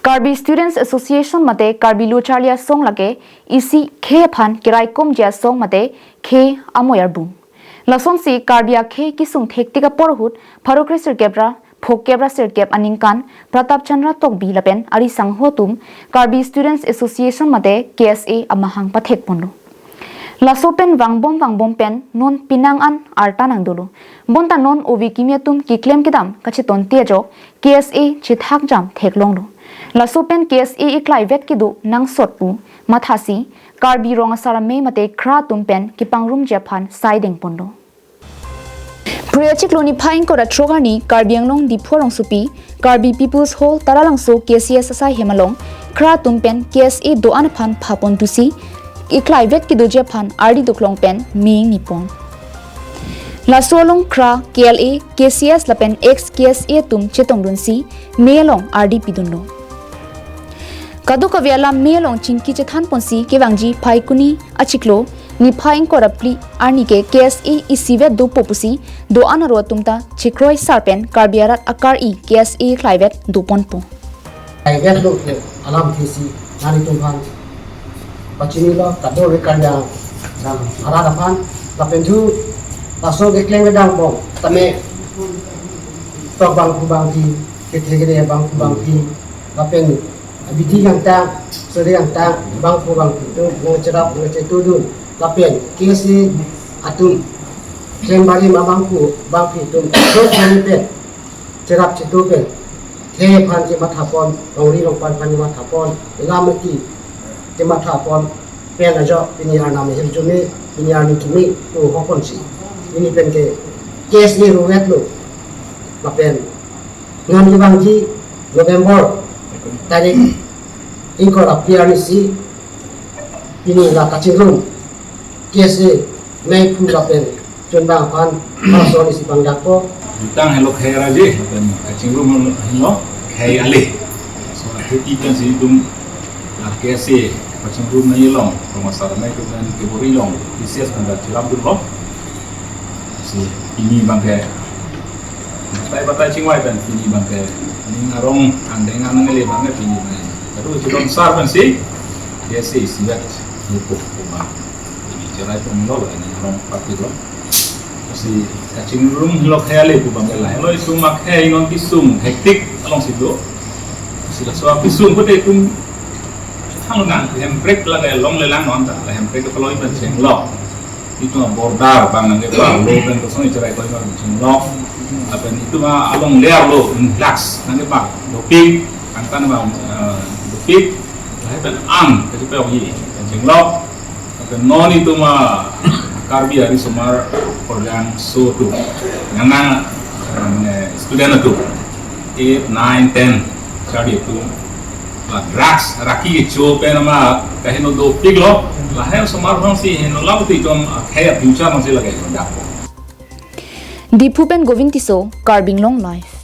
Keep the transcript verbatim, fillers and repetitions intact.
Karbi Students Association mate Karbi Lo Charli Asong lake isi khei aphan keraikomji asong mate khei amoi arbung. Lasonsi Karbi akhei kesung thektik apor ahut pharo kre sirkep ra phongokep ra sirkep aningkan Pratap Chandra Tokbi lapen ari sangho atum Karbi Students Association mate K S A amahang pathekponlo. Laso pen vangbom vangbom pen non penang an arta nangdolo. Bonta non ove kimi atum keklem kedam kachetonte ajok K S A chethakjam theklonglo. Laso pen K S A eklaivet kedo nangsot pu mathasi Karbi Rong Asar Amei mate KRA atum pen kepangrumji aphan saidengponlo. Phre achiklo niphai ingkoi ra throk arni Karbi Anglong Diphu arongsopi Karbi People's Hall Taralangso K C S asai hem along KRA atum pen K S A do-an aphan phapon tusi eklaivet kedoji aphan ardi doklong pen mei ingnipon. Laso along KRA, K L A, K C S lapen ex K S A atum chetongdunsi mei along ardi pidunlo. Kadokave alam mei along chingki chethanponsi kevangji Phaikuni achiklo niphai ingkoi ra phli arni ke K S A isivet dopo pusi do-an aro atum ta chekroi sar pen Karbi arat akar-i K S A eklaivet doponpo. Eklaivetlo ke alam kisi nelitum aphan pachinilo, kadokave Karbi arat aphan lapen thu laso keklem kedam bom tame tok bangphu bangphi, kethe kethe bangphu bangphi lapen abidi kangtang, sore kangtang, bangphu bangphi atum nangcherap nangchetudun lapen K S A atum klem barim abangphu bangphi atum so kami pen cherap chetu pen khei aphan kemathapon, longri longpan aphan kemathapon, lam ati kemathapon pen ajok pini arnam ahirjume, pini arni kimi pu hokonsi pini pen ke K S A ruvetlo lapen non kevangji November tarik ingkoi ra phli arnisi pini la kachingrum K S A meiphu lapen chunbang aphan laso arnisi pangdakpo. Jutang helo khei arje lapen kachingrum helo khei ale. So, akhei pensi itum la K S A pachingrum nangji along Rong Asar Amei atum pen kebor-i along K C S pen ta cherapdunlo. Si pini abangke batai batai chingvai pen pini abangke ning arong angdeng anang le abangke pini abangke. Lalu chidon sar pensi K S A isivet dopo pu abang. Pini cherai pon lo, ini arong party lo. Si kachingrum lo khei ale pu abangke lahelo itum akhei non kesung hektik alongsi do. Si laso kesung kote itum thang na hemprek lake longle lang non ta hemprek paloi pen chenglok. Itum border abang nangkeparlo pen kosong icherai koi abang chenglok. Lapen itum along ler lo influx nangkepar dopik, angtan abang, eh, dopik. Lahai pen ang kachepayokji chenglok. Lapen non itum Karbi arisomar korjang so atum, nana, eh, student atum, eight, nine, ten, charli atum la drugs raki kecho pen ama kaheno dopiklo, lahai osomar aphansi heno, lapu itum akhei afuture aphansi lake heno dapo. Diphu pen Govind Tisso, Karbi Anglong Live.